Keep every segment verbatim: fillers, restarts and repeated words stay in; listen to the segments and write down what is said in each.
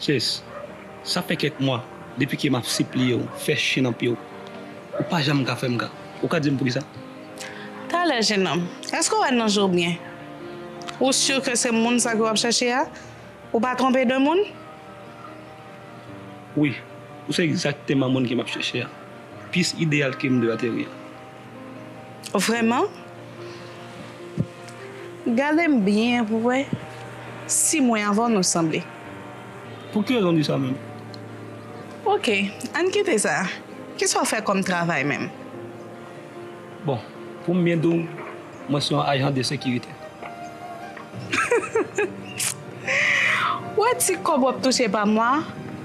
Chase, sa fè kèk mwa depi ke m ap sipliye w fè chen nan pye w. Ou pa janm ka fè m ka. Ou ka di m poukisa? Talè, jenòm, èske w wè nan je w byen? Ou si ke se moun sa ke w ap chèche a? Ou pa twonpe de moun? Wi, ou se egzakteman moun ke m ap chèche a. Pis ideyal ke m dwe ateri a. Vrèman? Gade m byen pou w wè si mwen avè w nou sanble. Pou ki rezon w di sa menm? Oke, ann kite sa. Kisa w fè kòm travay menm? Bon, pou m byen di w, mwen se yon ajan de sekirite. Ou wè ti kòb w ap touche pa mwa?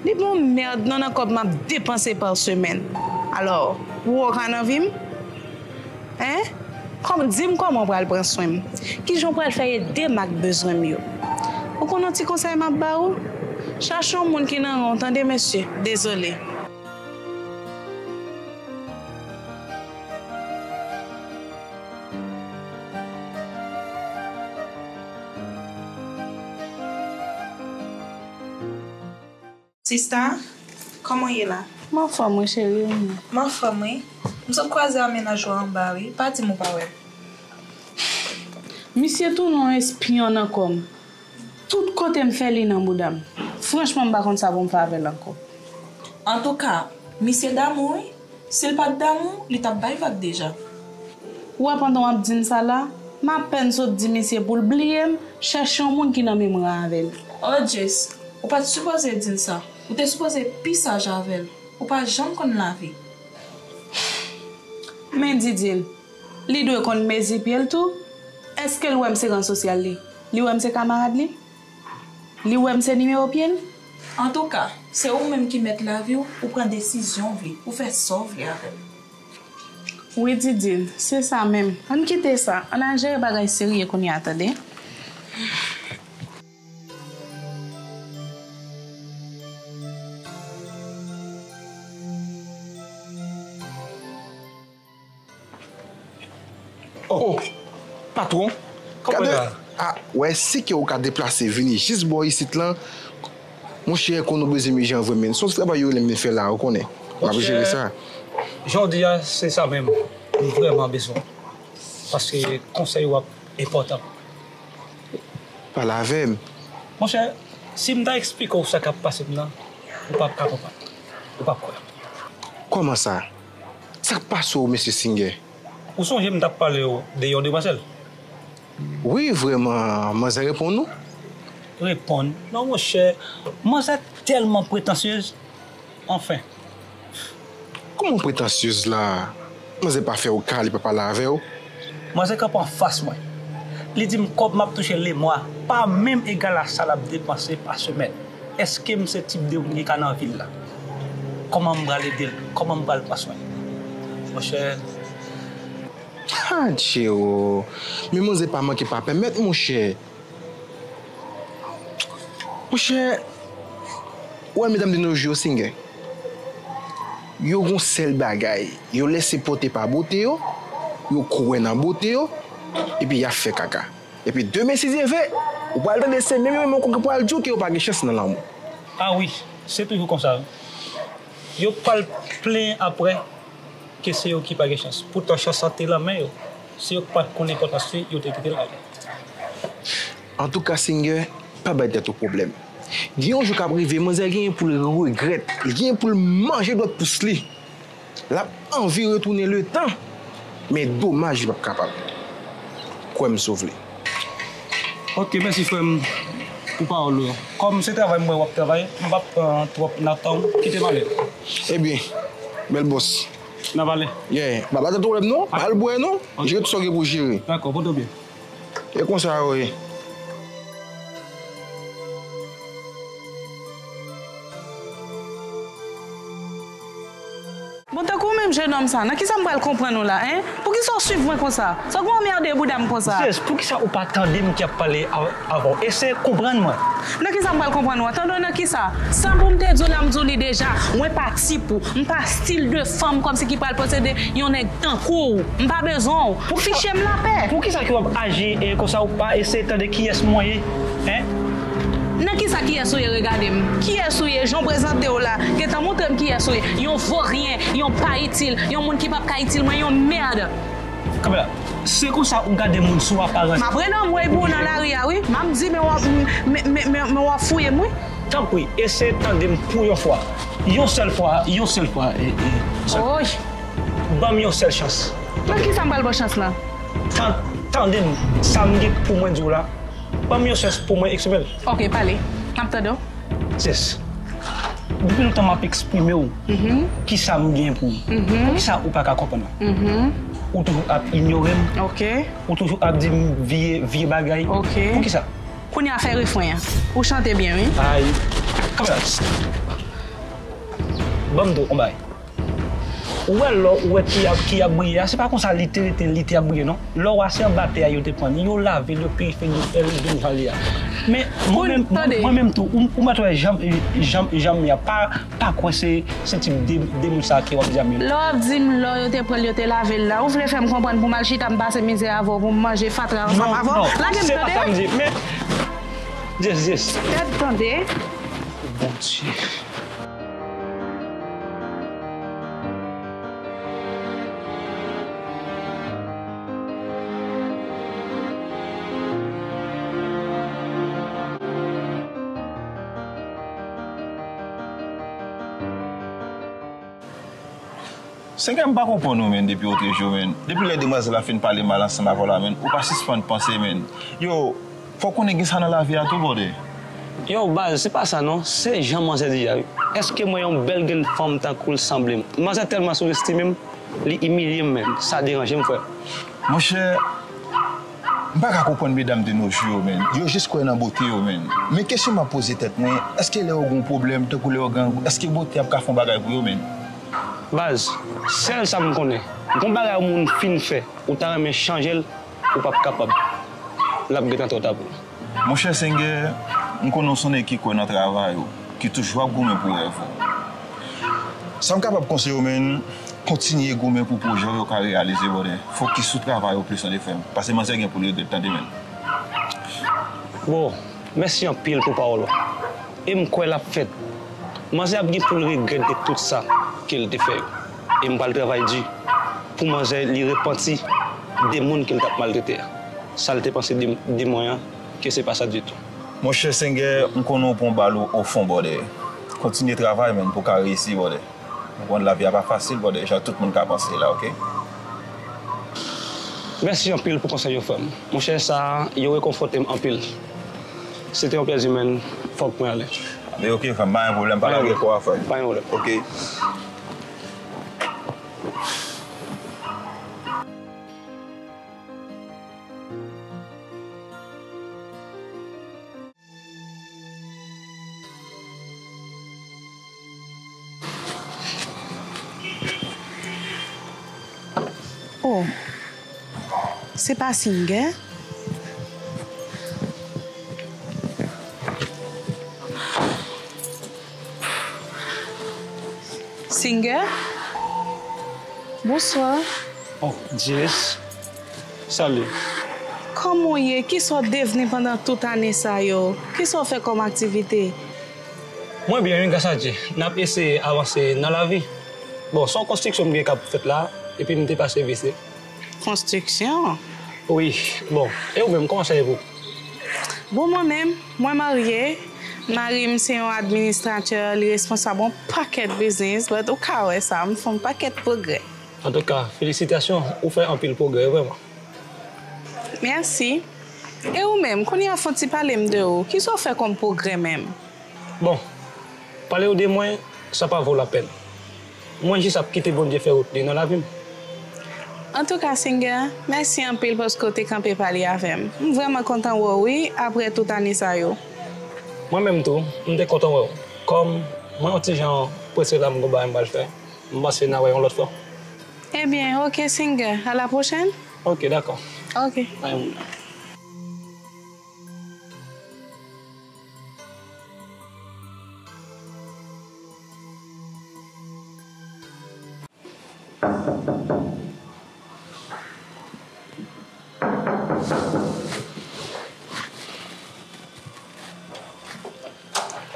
Li bon mèd non nan kòb m ap depanse pa semèn. Alò, ou wè w ka nan vi m? Hein? Kòm, di m kòman w pral pran swen m? Kijan w pral fè ede m ak bezwen m yo? Ou konn yon ti konsèy m ap ba ou? Chache yon moun ki nan ran w, tande mesye. Dezole. Sista, kòman w ye la? M anfòm wi cheri, e ou menm? M anfòm wi. M sot kwaze a mennaj ou anba wi, pa di m ou pa wè l. Misye tounen yon espyon nan kò m. Tout kote m fè li nan bouda m. Franchman m pa konn sa pou m fè avè l ankò. Antouka, misye damou wi. Si l pa t damou, li t ap bay vag deja. Ou wè pandan w ap di m sa la, m apèn sot di misye pou l bliye m, chèche yon moun ki nan menm ran avè l. Oh Jess, ou pa t sipoze di l sa. Ou te sipoze pi saj avè l. Ou pa janm konn lavi. Men Didine, li dwe konn mezi pye l tou. Èske l wè m se ran sosyal li? Li wè m se kamarad li? Li wè m se nimewo pye l? Antouka, se ou menm ki mèt lavi w, ou pran desizyon w vle, ou fè sa w vle avè l. Wi Didine, se sa menm. Ann kite sa, ann al jere bagay serye kounye a tande. Oh, patwon, gade, ah, wè si ke ou ka deplase vini jis bò isit lan, monchè, konnen w bezwen m jan vre, men se yon travay yo rele m vin fè la, ou konnen. M ap jere sa. Jan w di a, se sa menm. M vrèman bezwen w. Paske konsèy w ap enpòtan. Pale avè m. Monchè, si m ta eksplike w sa k ap pase m nan, ou p ap ka konprann. Ou p ap kwè. Kòman sa? Sa k pase w, mesye Singer? Ou sonje m t ap pale w de yon demwazèl? Wi, vrèman, manzè reponn ou? Reponn? Non, monchè, manzè tèlman pretansyez. Anfen. Kòman pretansyez la? Manzè pa fè w ka, li pa pale avè w? Manzè kanpe anfas mwen. Li di m kòb m ap touche lemwa pa menm egal a sa l ap depanse pa semèn. Èske m se tip de moun ki ka nan vil la? Kòman m pral ede l? Kòman m pral pran swen l? Monchè. Adje o! Men manzè pa manke pa pèmèt, monchè. Monchè, ou wè medam de nos jours, Singer? Yo gon sèl bagay, yo lèse pote pa bote yo, yo kwè nan bote yo, epi y ap fè kaka. Epi demen si Dye vle, ou pral tande se menm yo menm ankò ki pral di w ke yo pa gen chans nan lanmou. A wi, se toujou konsa. Yo pral plenyen apre ke se yo ki pa gen chans. Poutan chans lan te lan men yo. Se yo k pa t konn enpòtans li, yo te kite l ale. Antouka, Singer, pa bay tèt ou pwoblèm. Gen yon jou k ap rive, manzè genyen pou l regrèt, li genyen pou l manje dwèt pous li. L ap anvi retounen letan, men domaj li p ap kapab. Kwè m si w vle. Ok, mèsi frè m pou pawòl ou yo. Kòm se travay m wè w ap travay, m p ap pran twòp nan tan w, kite m ale. Ebyen, bèl bòs. N ap ale. Yeah, pa ba tèt ou pwoblèm non, pa al bwè non, jere tout sa w gen pou w jere. Dakò, pote w byen. E konsa yo ye. Bon, tankou w menm jennonm sa, nan kisa m pral konprann ou la, en? Poukisa w swiv mwen konsa? Sa w gen w anmède bouda m konsa? Jess, poukisa ou pa tande m ki ap pale a- avè w? Eseye konprann mwen. Nan kisa m pral konprann ou? Tande w nan kisa? Sa pou m te di w la, m di w li deja. Mwen pa tip ou. M pa stil de fanm kòmsi ki pral posede yon nèg tankou w. M pa bezwen w. Fiche m lapè. Poukisa ke w ap aji e konsa ou pa eseye tande kiyès mwen ye? Hein? Nan kisa kiyès ou ye regade m? Kiyès ou ye? Jan w prezante w la, gentan montre m kiyès ou ye. Yon voryen, yon pa itil, yon moun ki p ap ka itil mwen, yon mèd. Kanpe la. Se konsa ou gade moun sou aparans. M ap rele anmwey pou ou nan lari a, wi. M ap di, men w ap, men, men, men, men w ap fouye m, wi. Tanpri, eseye tande m pou yon fwa. Yon sèl fwa, yon sèl fwa, e, e, sèl. Oy. Ban m yon sèl chans. Nan kisa m pral ba w chans lan? Tan-, tande m, sa m gen pou mwen di w la. Ban m yon chans pou mwen eksprime l. Ok, pale. M ap tande w. Jess, depi lontan m ap eksprime w kisa m gen pou ou. Poukisa ou pa ka konprann mwen? Ou toujou ap inyore m. Ok. Ou toujou ap di m vye, vye bagay. Ok. Poukisa? Kounye a fè refren an. Ou chante byen, wi. Ay. Kanpe la. Ban m di w yon bagay. Ou wè lò ou wè ki ap, ki ap briye a, se pa konsa li te rete, li te ap briye, non. Lò a se anba tè a yo te pran li, yo lave l, yo pirifye l, yo fè l vin jan li a. Men mwen menm, mwen, mwen menm tou, ou, ou mèt wè jan, jan, jan m ye a, pa, pa kwè se, se tip de, de moun sa ke w ap di a menm. Lè w ap di m lò yo te pran l, yo te lave l la, ou vle fè m konprann pou m al chita m pase mizè avè w, pou m manje fatra ansanm avè w? Non, non, se pa sa m di, men, Jess, Jess. Tèt tande. Bondye. Sengè, m pa konprann ou, menn, depi otrejou, menn. Depi lè demwazèl la fin pale mal ansanm avè w la, menn, ou pa sispann panse, menn. Yo, fò w konnen gen sa nan lavi a tou, brother. Yo, baz, se pa sa non, se jan manzè di a, wi. Èske mwen yon bèl grenn fanm tankou l sanble m? Manzè tèlman sourestime m, li imilye m, menn. Sa deranje m, frè. Monchè, m pa ka konprann medam de nos jours yo, menn. Yo jis kwè nan bote yo, menn. Men kesyon m ap poze tèt mwen, èske lè yo gen yon pwoblèm, tankou lè yo gen, èske bote ap ka fè yon bagay pou yo, menn? Baz, sèl sa m konnen, gon bagay yon moun fin fè, ou ta renmen chanje l, ou p ap kapab. L ap gentan twò ta pou ou. Monchè Sengè, m konnen w se yon nèg ki kwè nan travay ou, ki toujou ap goumen pou rèv ou. Sa m kapab konseye w, menn, kontinye goumen pou pwojè w yo ka reyalize, brother. Fokis sou travay ou plis, tande frè m. Paske manzè gen pou l regrèt, tande, menn. Bro, mèsi anpil pou pawòl ou. E m kwè l ap fèt. Manzè ap gen pou l regrèt de tout sa ke l te fè yo. E m pral travay di pou manzè li repanti de moun ke l t ap maltrete a. Sa l te panse de, de mwen an, ke se pa sa ditou. Monchè Sengè, m konnen w pran bal ou o fon, brother. Kontinye travay, menn, pou w ka reyisi, brother. Ou konn lavi a pa fasil, brother, jan tout moun ka panse la, ok? Mèsi anpil pou konsèy yo, frè m. Monchè, sa yo rekonfòte m anpil. Se te yon plèzi, menn. Fòk mwen ale. Men ok, frè m, pa gen pwoblèm, pa lage kò a, frè. Pa gen pwoblèm. Ok. Oh, se pa Singer? Singer? Bonswa. Oh, Jess. Salut. Kòman w ye? Kisa w devni pandan tout ane sa yo? Kisa w fè kòm aktivite? Mwen byen, wi, gras a Dye. N ap eseye avanse nan lavi. Bon, se yon konstriksyon m gen k ap fèt la, epi m te pase vizite. Konstriksyon? Wi. Bon, e ou menm, kòman sa ye pou ou? Bon, mwen menm, mwen marye. Mari m se yon administratè, li responsab yon pakèt biznis, but ou ka wè sa, m fè yon pakèt pwogrè. Antouka, felisitasyon, ou fè anpil pwogrè, vrèman. Mèsi. E ou menm, kounye a fè yon ti pale m de ou. Kisa w fè kòm pwogrè menm? Bon, pale w de mwen, sa pa vo lapèn. Mwen jis ap kite Bondye fè wout li nan lavi m. Antouka, Singer, mèsi anpil paske w te kanpe pale avè m. M vrèman kontan wè w, wi, apre tout ane sa yo. Mwen menm tou, m te kontan wè w. Kòm mwen yon ti jan prese la, m gon bagay m pral fè. M panse n a wè yon lòt fwa. Ebyen, ok, Singer. À la prochaine. Ok, dakò. Ok. Bye.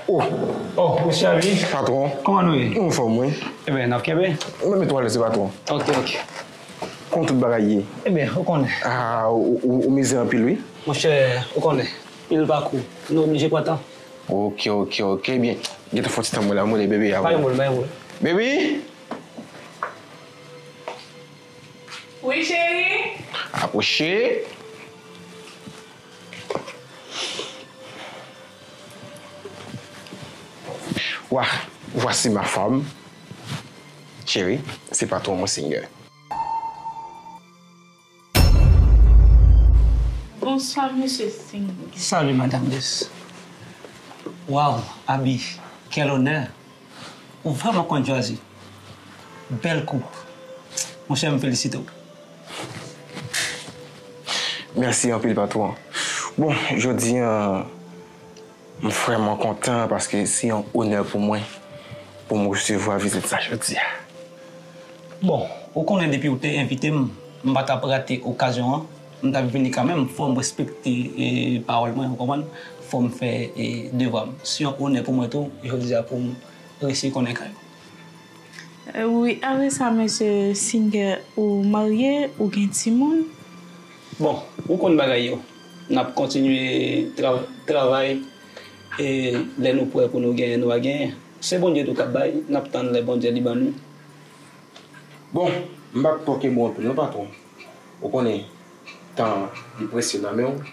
Oh, oh, mesye Abi. Patwon. Kòman nou ye? Anfòm, wi. Ebyen, n ap kenbe. Mwen met w alèz, patwon. Ok, ok. Kòman tout bagay ye? Ebyen, ou konnen. Ah, ou, ou, ou mizè anpil, wi. Monchè, ou konnen. Pil pakou. Nou oblije pran tan. Ok, ok, ok. Ebyen, gentan fè yon ti tan mwen la, mwen le bebe a. Pa gen pwoblèm, pa gen pwoblèm. Bebe! Wi, cheri. Apwoche. Wa, voici ma femme. Cheri, se patwon mwen, Singer. Bonswa, mesye Singer. Salut, madame Bliss. Waw, Abi, quel honneur. Ou vrèman konn chwazi. Bèl koup. Monchè, m felisite w. Mèsi anpil, patwon. Bon, jodi a, m vrèman kontan paske se yon onè pou mwen pou m resevwa vizit sa jodi a. Bon, ou konnen depi ou te envite m, m pa t ap rate okazyon an. M t ap vini kanmenm, fò m respekte, e, pawòl mwen, ou konprann? Fò m fè, e, devwa m. Se yon onè pou mwen tou, jodi a pou m resi konnen kay ou. E, wi, apre sa, mesye Singer, ou marye, ou gen timoun? Bon, ou konn bagay yo. N ap kontinye tra-, travay, e lè nou prè pou nou genyen, nou va genyen. Se Bondye tou k ap bay, n ap tann lè Bondye li ban nou. Bon, m p ap kenbe w anpil non, patwon. Ou konnen, tan an li presye nan men w.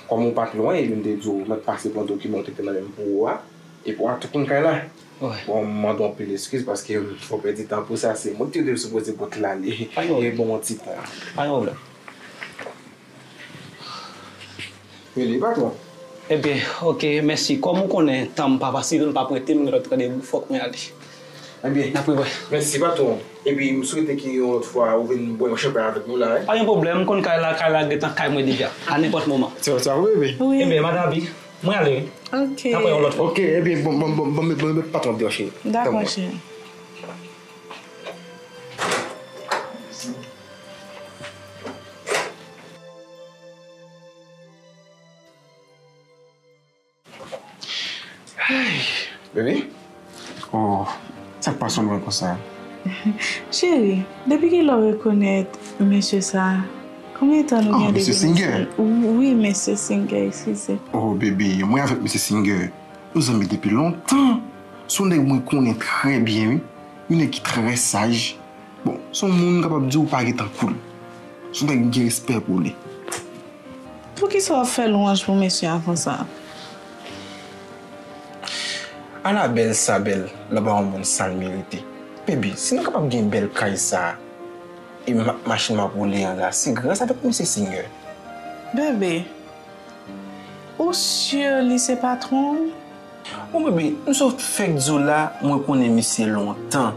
Kòm ou pa t lwen, epi m te di w, mèt pase pran dokiman w te gen nan men m pou ou a. Epi w a tou konn kay la. Wi. Bon, m mande w anpil eskiz paske m fè w pèdi tan pou sa. Se mwen ki te sipoze pot la li. Pa gen pwoblèm. Li bon yon ti tan. Pa gen pwoblèm. Rele patwon. Ebyen, ok, mèsi. Kòm ou konnen, tan m pa fasil, m p ap rete, m gen lòt randevou, fòk mwen ale. Ebyen, n ap rewè. Mèsi, patwon. Epi, m swete ke yon lòt fwa, ou vin bwè yon chanpay avèk nou la, wi. Pa gen pwoblèm, m konn kay la, kay la gentan kay mwen deja, a nenpòt moman. Sa, sa, wi, wi. Wi. Ebyen, madanm Abi, mwen ale, wi. Ok. N ap wè yon lòt fwa. Ok, ebyen, bon, bon, bon, bon, bon, bon, patwon ap deranche. Dakò, cheri. Hey, baby. Oh, sa k pase w lwen konsa? Cheri, depi kilè w rekonèt mesye sa a? Konbyen tan nou gen depi nou... Oh, mesye Singer. Wi, mesye Singer, eskize. Oh, baby, mwen avèk mesye Singer, nou zanmi depi lontan. Se yon nèg mwen konnen trè byen, wi. Yon nèg ki trè saj. Bon, se yon moun m kapab di w pa gen tankou l. Se yon nèg m gen respè pou li. Poukisa w ap fè lwanj pou mesye a konsa? Ala bèl sa bèl, lè w ba yon moun sa l merite. Baby, si nou kapab gen bèl kay sa a, e ma-, machin m ap woule an la, se gras avèk mesye Singer. Bebe, ou si li se patwon w? Bon, bebe, m sot fèk di w la, mwen konnen misye lontan.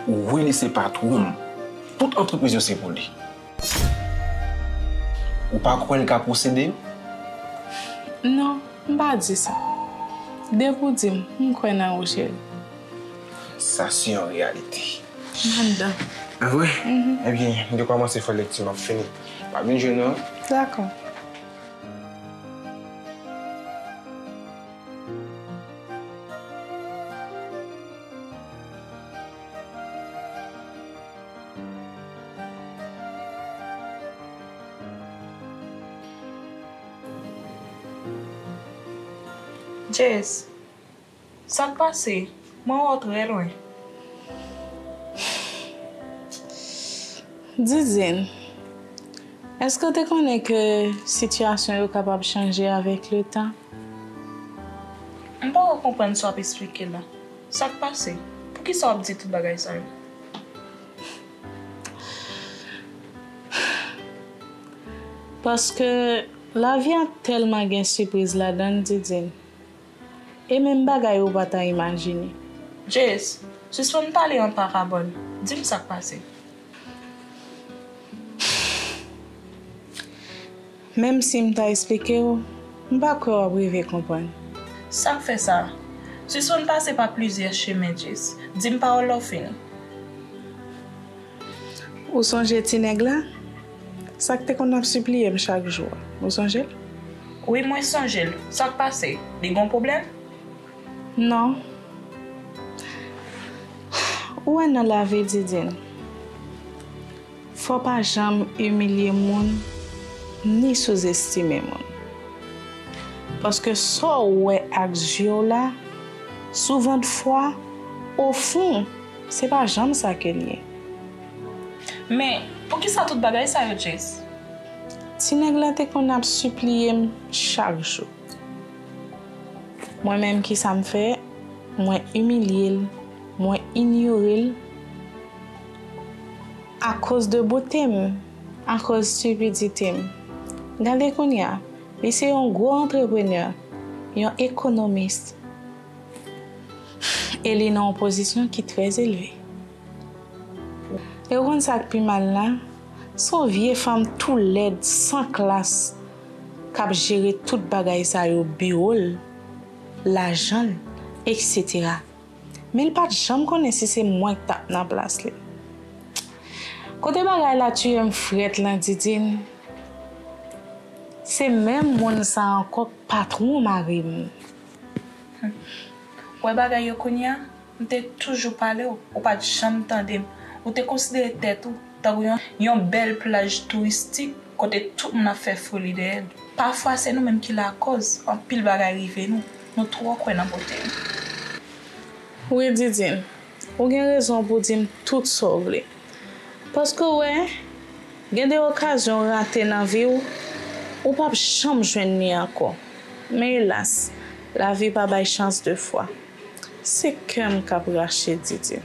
Wi, li se patwon m. Tout antrepriz yo se pou li. Ou pa kwè l ka posede yo? Non, m pa di sa. Depi w di m, m kwè nan ou, cheri. Sa se yon reyalite. M anndan. A vre? Mhm. Ebyen, m te kòmanse fè lekti, m ap fini. M ap vin jwenn ou, wi. Dakò. Jess, sa k pase? Mwen wè w trè lwen. Didine, èske w te konnen ke sitiyasyon yo kapab chanje avèk letan? M poko konprann sa w ap esplike la. Sa k pase? Poukisa w ap di tout bagay sa yo? Paske lavi a tèlman gen sipriz ladan l, Didine. E menm bagay ou pa ta imajine. Jess, sispann pale an parabòl. Di m sa k pase. Menm si m ta esplike w, m pa kwè w ap rive konprann. Sa k fè sa? Sispann pase pa plizyè chemen, Jess. Di m pawòl lè w fini. Ou sonje ti nèg la? Sa k te konn ap sipliye m chak jou a. Ou sonje l? Wi, mwen sonje l. Sa k pase? Li gon pwoblèm? Non. Ou wè nan lavi, Didine, fò pa janm imilye moun, ni souzestime moun. Paske sa w wè ak zye w la, souvandfwa, ofon, se pa janm sa ke l ye. Men, poukisa tout bagay sa yo, Jess? Ti nèg la te konn ap sipliye m chak jou. Mwen menm, kisa m fè? Mwen imilye l, mwen inyore l akoz de bote m, akoz stipidite m. Gade kounye a, li se yon gwo antreprenè, yon ekonomis, e li nan yon pozisyon ki trè elve. E ou konn sa k pi mal la? Se yon vye fanm tou lèd, san klas, k ap jere tout bagay sa yo, biwo l, lajan l, etsetera. Men l pa t janm konnen si se mwen k t ap nan plas li. Kote bagay la tiye m frèt lan, Didine, se menm moun sa ankò k patwon mari m. Wè bagay yo kounye a, m te toujou pale w, ou pa t janm tande m. Ou te konsidere tèt ou tankou yon, yon bèl plaj touristik kote tout moun ap fè foli dèyè l. Pafwa, se nou menm ki lakòz anpil bagay rive nou. Nou twò kwè nan bote nou. Wi, Didine, ou gen rezon pou di m tout sa w vle. Paske w wè, gen de okazyon w rate nan vi w, ou p ap janm jwenn li ankò. Men elas, lavi pa bay chans de fwa. Se kè m k ap rache, Didine.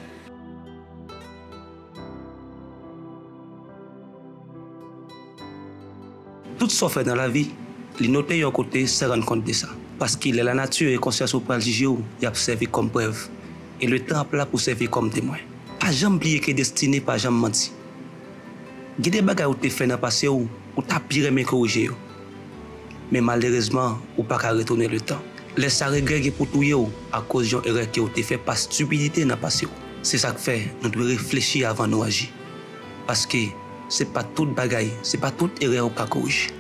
Tout sa w fè nan lavi, li note yon kote san rann kont de sa. Paske lè lanati e konsyans ou pral jije w, y ap sèvi kòm prèv. E letan ap la pou sèvi kòm temwen. Pa janm bliye ke destine pa janm manti. Gen de bagay ou te fè nan pase w, ou ta pi renmen korije yo. Men malerezman, ou pa ka retounen letan. Lè sa regrè gen pou touye w akoz yon erè ke w te fè pa stipidite nan pase w. Se sa k fè nou dwe reflechi avan nou aji. Paske se pa tout bagay, se pa tout erè ou ka korije.